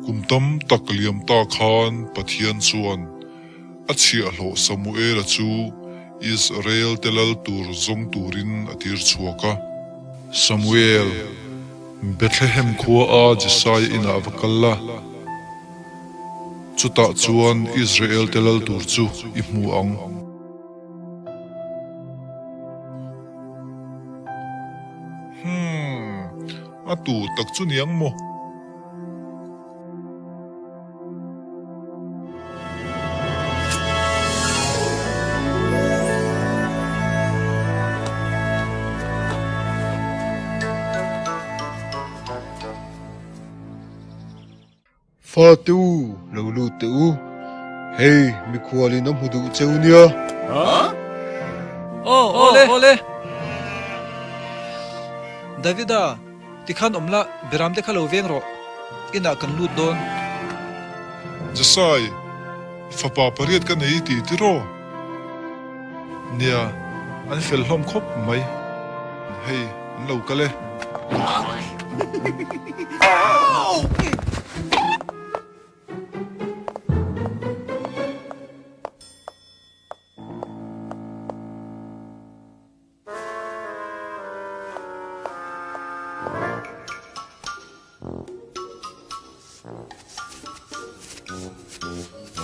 Kum tam tak liam ta khan Pathian chuan a chhiahhlawh Samuela chu Israel te lal tur zawng turin a tir chhuak a. Samuel, Bethlehem khua a Jesaia inah va kal la, chutah chuan Israel te lal tur chu i hmu ang. Hmm, a tu tak chu niang maw? Fate u, lo lut teh u. Hei, mikhualin a hmu duh cheu nia. Aw, awle, awle. Davida, tikhan awm la, Beram te kha lo veng rawh. Inah kan lut dawn. Jasai, fapa pariat ka nei tih tiraw? Nia, an fel hlawm khawp mai. Hei, an lo kal e.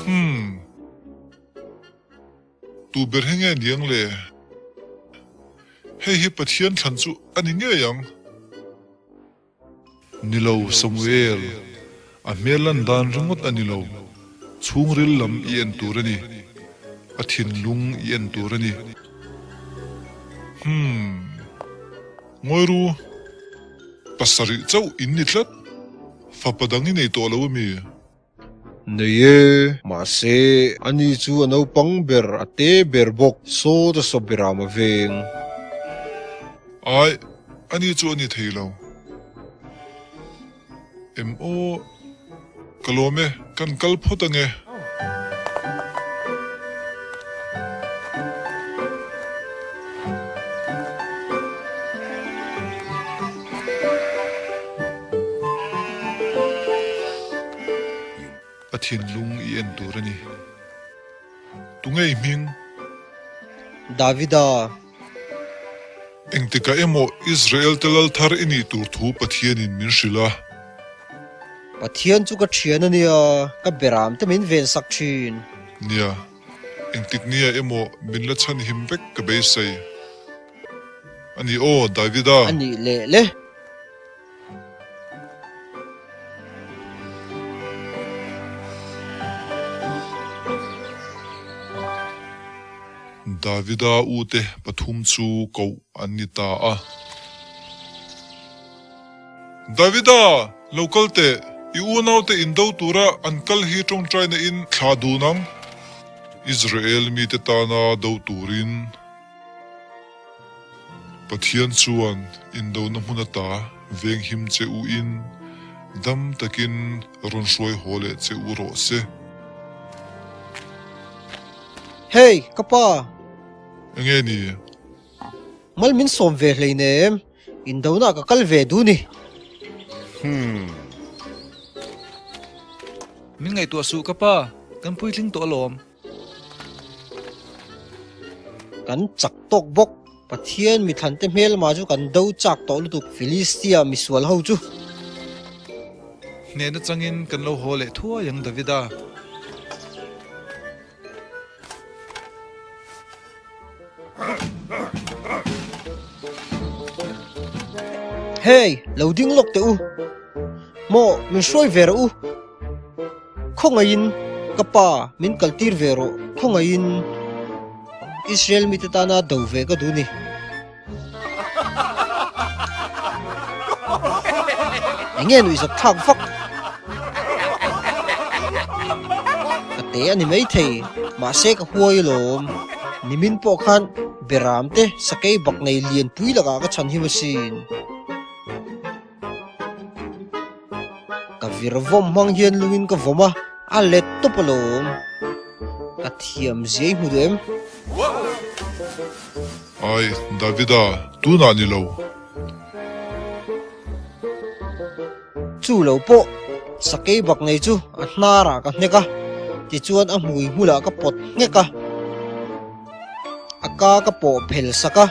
Hmm. Tu ber hi nge niang le? Hei hi Pathian thlan chu a ni ngei ang. Ni lo, Samuel, a hmel lan dan ringawt a ni lo. Chhungril lam i en tur a ni. A thinlung i en tur a ni. Hmm. Ngawi ru. Pasarih chauh in ni tlat. Fapa dang i nei tawh lo a mi? Nei e, mahse, ani chu a naupang ber, a te ber bawk, sawt a sawp ber am a veng. Ai, ani chu a ni thei lo. Em aw, ka lawm e, kan kal phawt ange. A thinlung i en tur a ni. Tunge i hming? Davida. Engtikah emaw Israel te lal thar i nih tur thu Pathianin min hrilh a. Pathian chu ka thian a nia, ka beram te min vensak thin. Nia, engtik nia emaw min la chhanhim vek ka beisei. A ni aw, Davida. A nih leh le. Davida ute pathum chu koh an ni ta a. Davida, lo kal teh, i unaute indo tura an kal hi tawngtaina in thlah dun ang. Israel mite tana do turin. Pathian chuan indona hmun ata venghim che u in dam takin rawn hruai haw leh che u rawh se. Hey, ka pa! Enge ni? Mal min sawm ve hleinem, indona ka kal ve duh ni. Hmm. Min ngaihtuah suh ka pa, kan puitling tawh alawm. Kan chak tawk bawk. Pathian mithlante hmelma chu kan do chak tawh lutuk Filistia misual ho chu. Hnehna changin kan lo haw leh thuai ang Davida. Hey, lo ding lawk teh u. Maw, min hruai ve rawh u. Khawngaihin ka pa min kaltir ve rawh, khawngaihin Israel mite tana do ve ka duh ni. Enge nuihzat thlak vak? Ka te a ni maithei, mahse ka huai alawm. Nimin pawh khan Beram te sakei bak nei lianpui lakah ka chhanhim asin. Ka vir vawm hmang hian lungin ka vawm a, a let tawp alawm. Ka thiam zia i hmu duh em? Ai, Davida, tunah ni lo. Chu lo pawh. Sakei bak nei chu a hnarah ka hnek a, tichuan a hmui hmulah ka pawt nghek a. A ka ka pawh phel sak a,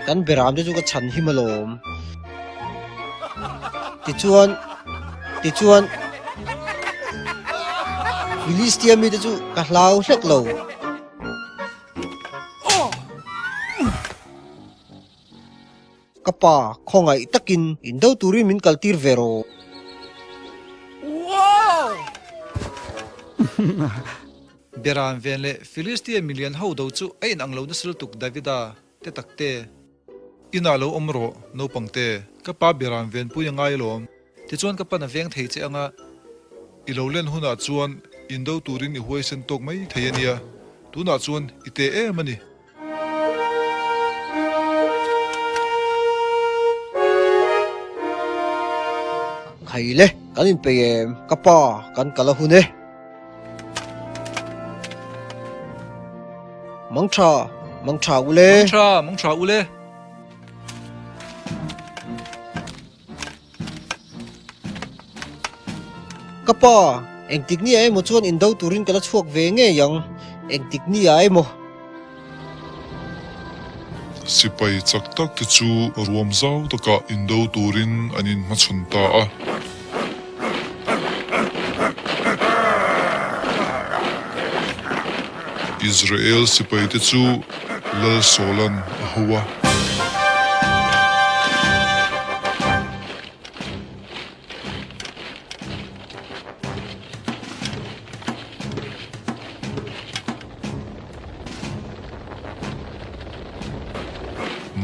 kan beram te chu ka chhan him alawm. Tichuan, tichuan, Philistia mite chu ka hlau hlek lo. Ka pa, khawngaih takin indo turin min kaltir ve rawh. Beran ven leh Philistia milian ho do chu a inang lo nasa lutuk Davida te tak te. Inah lo awm rawh, naupang te. Ka pa Beran venpui a ngai alawm. Tichuan ka pan a veng thei che anga. I lo len hunah chuan indo turin i huaisen tawk mai thei a nia. Tunah chuan i te em a ni. Khai le, kan inpeih em? Ka pa, kan kal a hun e. Mang tha, mang tha u le. Mang tha, mang tha u le. Ka pa, engtik ni ah emaw chuan indo turin ka la chhuak ve ngei ang, engtik ni ah emaw. Sipai chak tak te chu ruam zau takah indo turin an inhmachhawn ta a. Israel sipai te chu Lal Sawlan a ho a.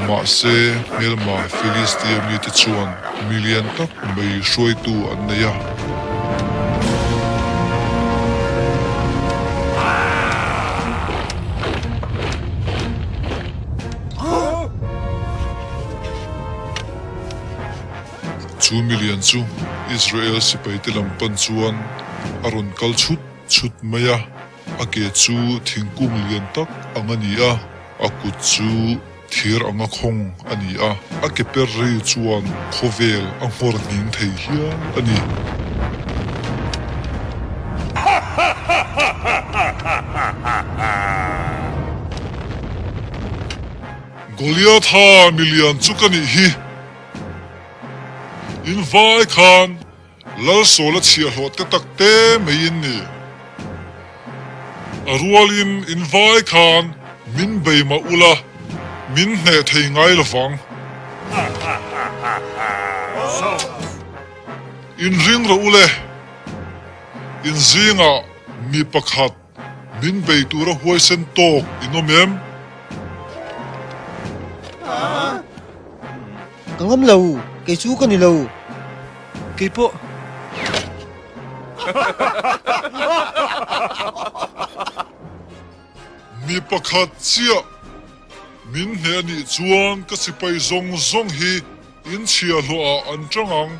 Mahse, hmelma Philistia mite chuan mi lian tak mai hruaitu an nei a. Chu mi lian chu Israel sipaite lam pan chuan a rawn kal chhut chhut mai a. A ke chu thingkung lian tak ang a ni a, a kut chu thir anga khawng a ni a, a ke per ri chuan khawvel a nghawr nghing thei hial a ni. Goliatha milian chu ka nih hi. In vai khan Lalsawla chhiahhlawh te tak te mai in ni. A rualin in vai khan min bei mah ula, min hneh thei ngai lovang. In ring rawh ule, in zingah mi pakhat Min bei tura huaisen tawk in awm em? Ka ngam lo, kei chu ka ni lo. Kei pawh. Mi pakhat chiah min hneh a nih chuan ka sipai zawng zawng hi in chhiahhlawh ah an tang ang.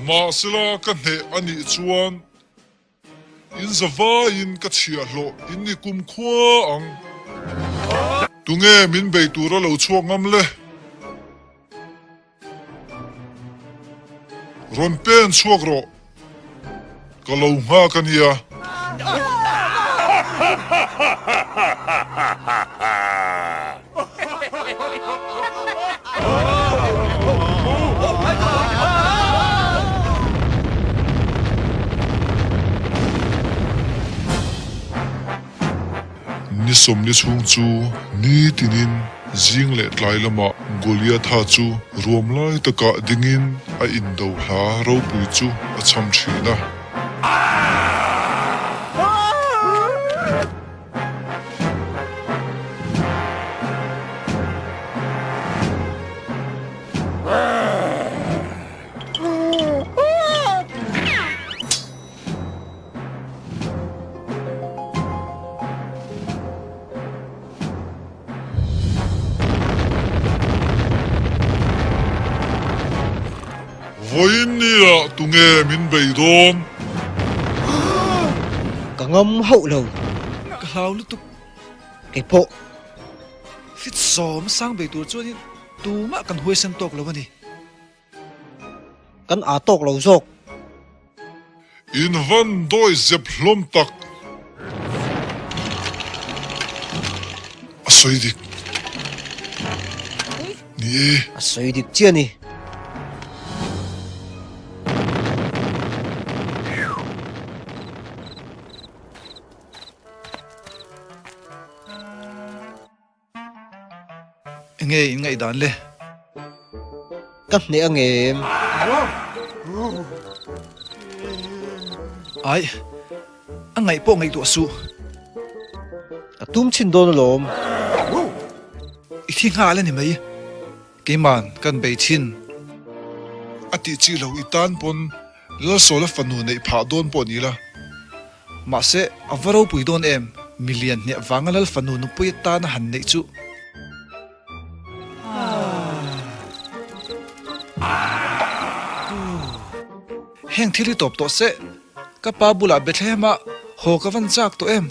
Mahsela ka hneh a nih chuan In zavaiin ka chhiahhlawh in ni kum khua ang. Tunge min bei tura lo chhuak ngam le? Rawn pen chhuak rawh. Ka lo nghak a nia. Ni sawmli chhung chu ni tinin zing leh tlai lamah Goliatha chu ruam lai takah dingin a indo hla ropui chu a cham thin a. Vawiin nia tunge min bei dawn? Ka ngam hauh lo. Ka hlau lutuk. Kei pawh. Fit sawm sang bei tur chuanin tumah kan huaisen tawk lo a ni. Kan aa tawk lo zawk. In van dawi zep hlawm tak. A sawi dik. Ni e. A sawi dik chiah a ni. Enge in ngaihdan le? Ka hneh ang em? Ai, a ngaih pawh ngaihtuah suh. Ka tum chhin dawn alawm. I thi nghal a ni mai. Keiman kan bei thin. A tih chi lo i tan pawn Lalsawla fanu neih phah dawn pawh ni la. Mahse, a va ropui dawn em? Milian hneh vanga Lal fanu nupui atana han neih chu. Heng thil hi tawp tawh se, ka pa bulah Bethlehem-ah haw ka van chak tawh em?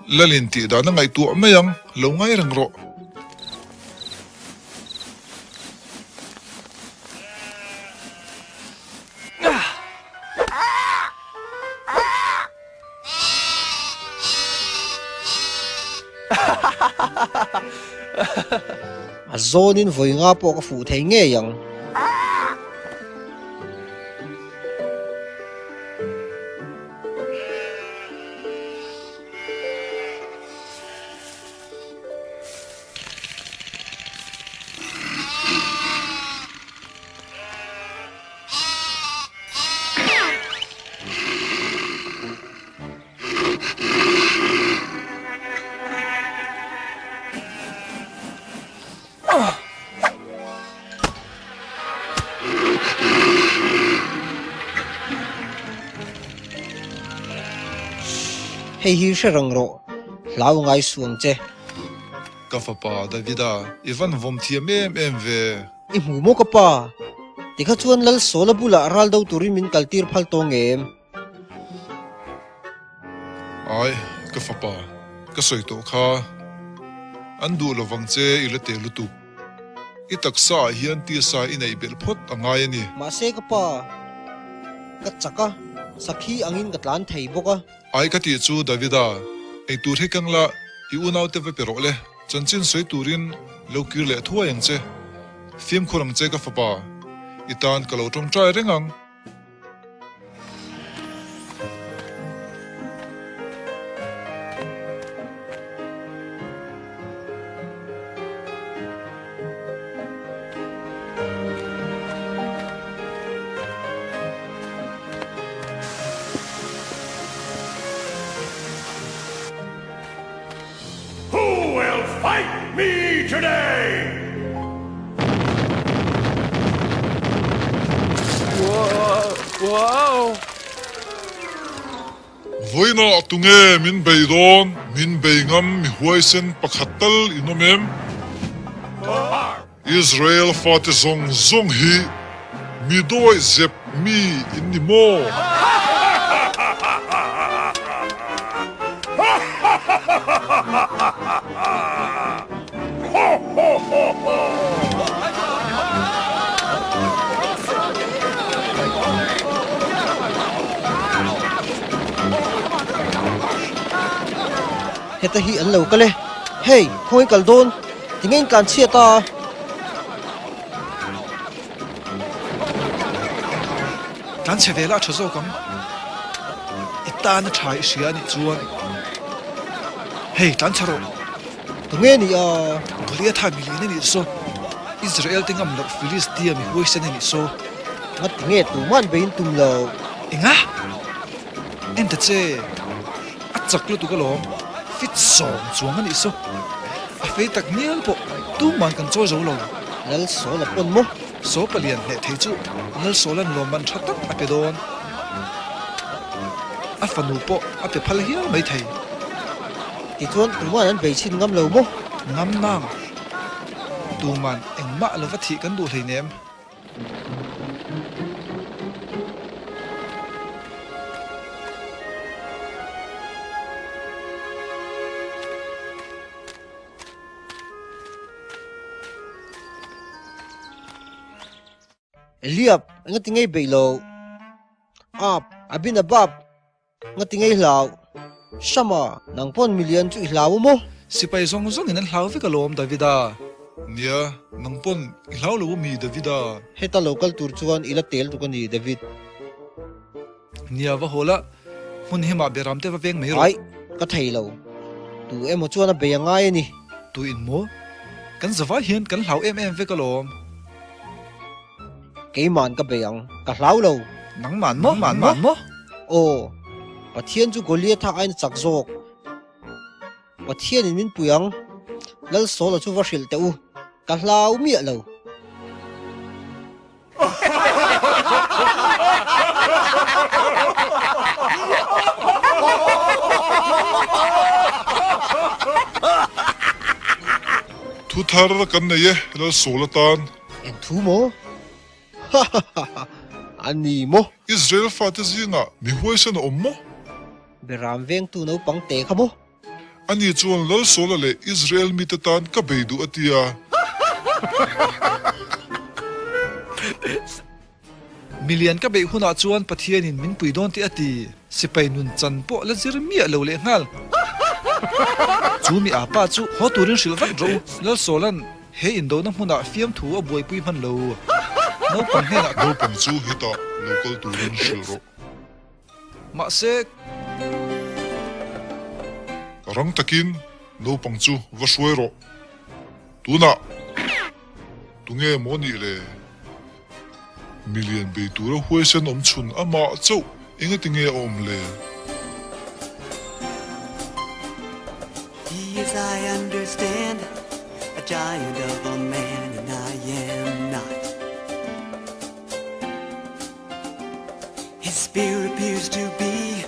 Lalin tih dan a ngaihtuah mai ang, lo ngai reng rawh. A zawnin vawi nga pawh ka fuh thei ngei ang. Hei hi hre reng rawh, hlau ngai suh ang che. Ka fapa Davida, i van vawm thiam em em ve. I hmu maw ka pa? Tikha chuan Lalsawla bulah ral do turin min kaltir phal tawng em? Ai, ka fapa, ka sawi tawh kha. An duh lovang che i la tel lutuk. I taksa ah hian tisa i neih belh phawt a ngai a ni. Mahse ka pa, ka chak a, sakhi angin ka tlan thei bawk a. Ai ka tih chu Davida, eitur hi keng la, i unaute va pe rawh le, chanchin sawi turin lo kir leh thuai ang che. Fimkhur ang che ka fapa, i tan ka lo tawngtai reng ang. Who will fight me today? Vawiinah tunge min bei dawn? Min bei ngam mi huaisen pakhat tal in awm em? Israel fate zawng zawng hi mi dawih zep mi in ni maw? Heta hi an lo kal e. Hei, khawngaih kal dawn. Tinge in tlan chhiat a? Tlan chhe vel a tha zawk ang. I tan a tha i hria anih chuan hei tlan chhe rawh. Tunge ni a? Goliath a milian anih saw. Israel te ngam loh Philistia mi huaisen anih saw. Nga tinge tuman bein tum lo? Enga? En ta che. A chak lutuk alawm, fit sawm chuang a nih saw. A fei tak ngial pawh tuman kan chawi zo lo. Lalsawl a pawn maw? Saw palian hneh thei chu Lalsawla'n lawmman tha tak a pe dawn. A fanu pawh a pe phal hial mai thei. Tichuan tuman an bei chhin ngam lo maw? Ngam nang. Tuman engmah lova thih kan duh hleinem. Eliab, engati ngei beih lo? Ab, Abinabab, Ngati ngei hlau? Shama, nang pawn milian chu i hlau a maw? Sipai zawng zawngin an hlau vek alawm, Davida. Nia, nang pawn i hlau lo a mi, Davida? Heta lo kal tur chuan i la tel tuk a ni, David. Nia, va haw la, hmun himah beram te va veng mai rawh. Aih, ka thei lo. Tu emaw chuan a bei a ngai a ni. Tu in maw? Kan zavai hian kan hlau em em vek alawm. Keiman ka bei ang, ka hlau lo. Nangman maw? Nangman maw? Aw, Pathian chu Goliatha aiin a chak zawk. Pathianin min pui ang, Lal Sawla chu va hrilh teh u, ka hlau miah lo. Thu thar kan nei e, Lal Sawla tan. Eng thu maw? Ha ha ha ha! A ni maw? Israel fate zingah mi huaisen a awm maw? Beram vengtu naupang te kha maw? Ani chuan Lal Sawla leh Israel mite tan ka bei duh a ti a. Milian ka beih hunah chuan Pathianin min pui dawn tih a ti. Sipai nun chan pawh la zir miah lo leh nghal. Chu mi apa chu haw turin hrilh vat rawh u. Lal Sawla'n he indona hmunah fiamthu a buaipui hman lo. Naupang hnenah. Naupang chu hetah lo kal turin hrilh rawh. Mahse. Rang takin naupang chu va hruai rawh. Tunah tunge maw nih le? Milian bei tura huaisen awm chhun amah chauh engati nge a awm le? He is I understand a giant of a man and I am not. His spear appears to be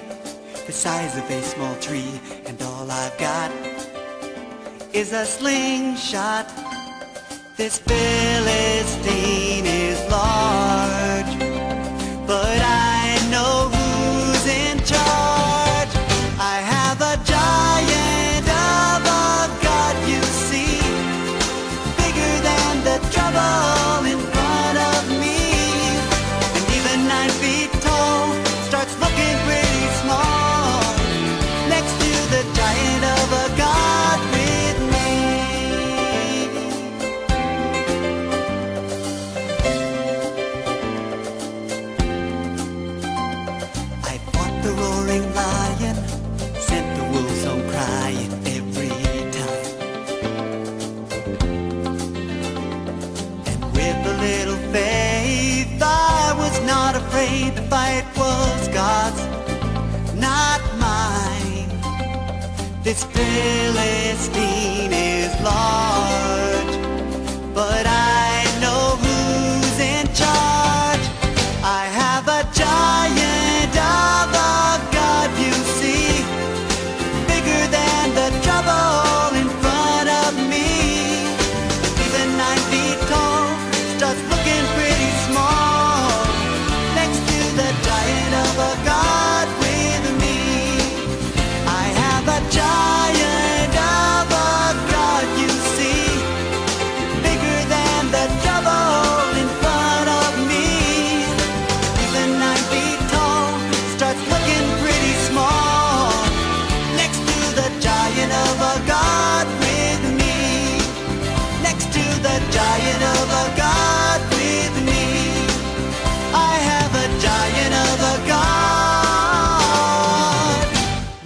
the size of a small tree and all I've got is a slingshot. This Philistine is large, but I know who's in charge. I have a giant of a God, you see, bigger than the trouble in front of me. And even nine feet tall starts looking pretty small next to the giant of a God with me. I fought the roaring lion, sent the wolves home crying every time. And with a little faith, I was not afraid the fight was God's, not mine. This Philistine is large, but I know who's in charge. I have a giant of a God, you see, bigger than the trouble in front of me. Even nine feet tall starts looking pretty small next to the giant of a God with me. I have a giant of a God, you see, bigger than the trouble in front of me. Even nine feet tall starts looking pretty small next to the giant of a God with me. Next to the giant of a God with me. I have a giant of a God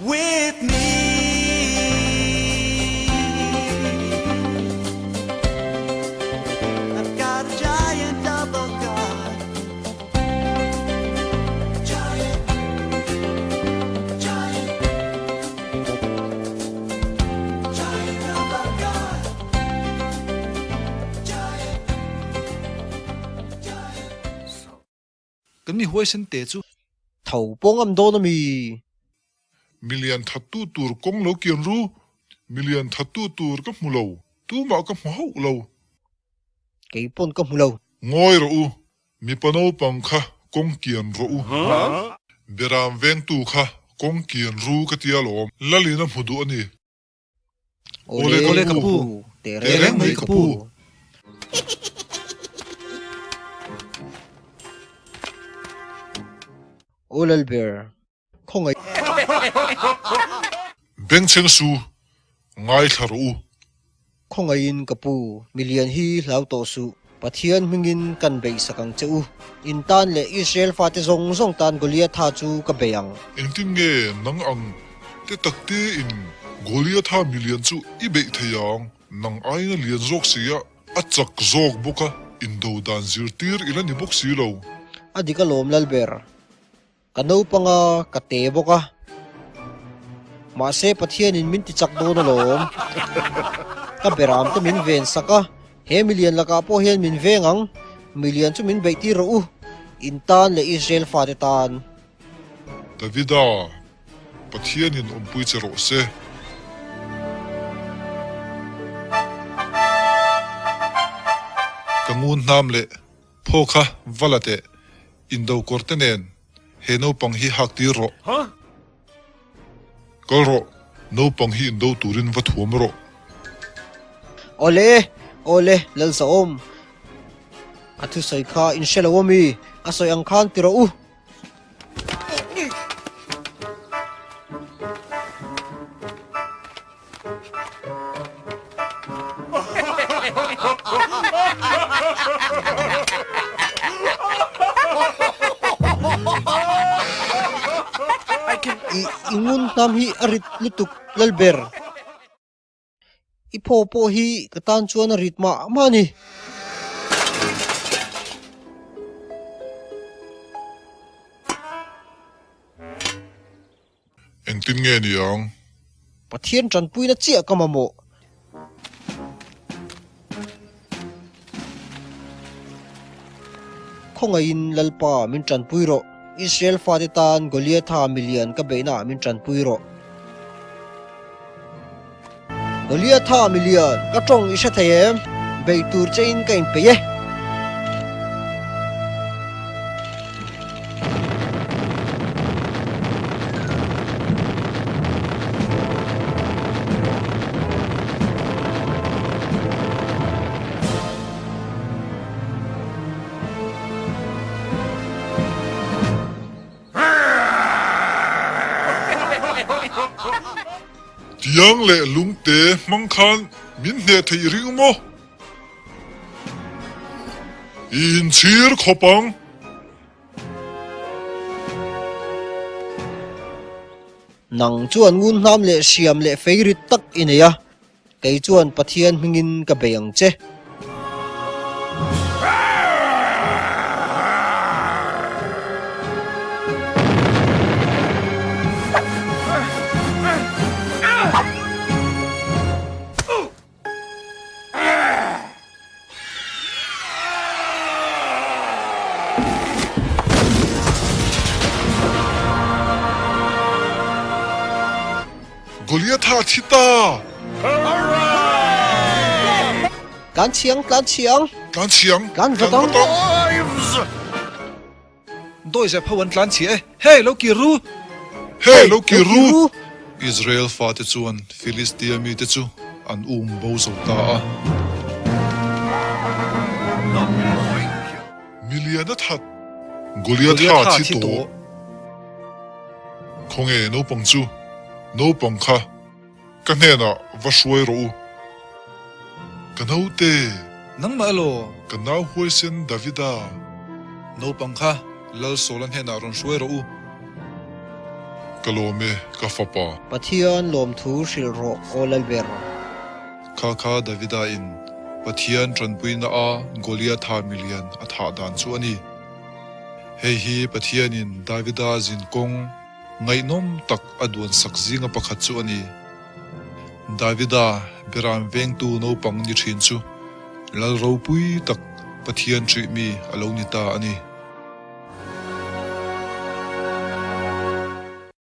with me. I've got a giant of a God. Giant, giant, giant of a God. Giant, giant. Kan mi huaisen te chu. Tho pawh ngam dawn a mi? Milian thattu tur kawng lo kian ru, milian thattu tur ka hmu lo, tumah ka hmu hauh lo. Kei pawn ka hmu lo. Ngawi rawh u, mipa naupang kha kawng kian rawh u. Beram vengtu kha kawng kian ru ka tia lawm, Lalin a hmu duh a ni. Awle ka pu, tehreng mai ka pu. Aw Lalber, khawngaih. Bengchheng su, ngaithla rawh u. Khawngaihin ka pu, milian hi hlau tawh suh. Pathian hmingin kan beihsak ang che u. In tan leh Israel fate zawng zawng tan Goliatha chu ka bei ang. Engtin nge nang ang te takte in Goliatha milian chu i beih thei ang? Nang aiin a lian zawk si a, a chak zawk bawk a, indo dan zirtir i la ni bawk si lo. A dik alawm Lalber. Ka naupang a, ka te bawk a. Mahse Pathianin min ti chak dawn alawm. Ka beram te min ven sak a, he milian lakah pawh hian min veng ang. Milian chu min beih tir rawh u, in tan leh Israel fate tan. Davida, Pathianin awmpui che rawh se. Ka ngun hnam leh phaw kha va la teh. Indo kawr te nen he naupang hi hak tir rawh. Kal rawh, naupang hi indo turin va thuam rawh. Awle, awle, Lalzawm. A thusawi kha in hre lo ami? A sawi ang khan ti rawh u. I ngun hnam hi a rit lutuk Lalber. I phaw pawh hi ka tan chuan a rit mah mah a ni. Engtin nge ni ang? Pathian tanpuina chiah ka mamawh. Khawngaihin Lalpa min tanpui rawh. Israel fate tan Goliatha milian ka beihnaah min tanpui rawh. Goliatha milian, ka tawng i hre thei em? Beih tur chein ka inpeih e. Tiang leh lungte hmang khan min hneh theih ring maw? I inchhir khawp ang. Nang chuan ngun hnam leh hriam leh fei rit tak i nei a. Kei chuan Pathian hmingin ka bei ang che. Goliatha thi ta! Tlan chhiang, tlan chhiang. Tlan chhiang, tlan vat ang. Dawizep ho an tlan chhia e. Hey, lo kir ru! Hey, lo kir ru! Israel fate chuan Filistia mite chu an um bo zo ta a. Milian a that, Goliatha thi tawh. Khawnge naupang chu, naupang kha ka hnenah va hruai rawh u. Ka naute. Nangmah elaw? Ka nau huaisen Davida. Naupang kha Lal Saula hnenah rawn hruai rawh u. Ka lawm e, ka fapa. Pathian lawmthu hrilh rawh, aw Lalber. Kha kha Davida in Pathian tanpuina a Goliatha milian a thah dan chu a ni. Hei hi Pathianin Davida zin kawng ngaihnawm tak a duansak zinga pakhat chu a ni. Davida beram vengtu naupang ni thin chu Lal ropui tak Pathian ṭihmi a lo ni ta a ni.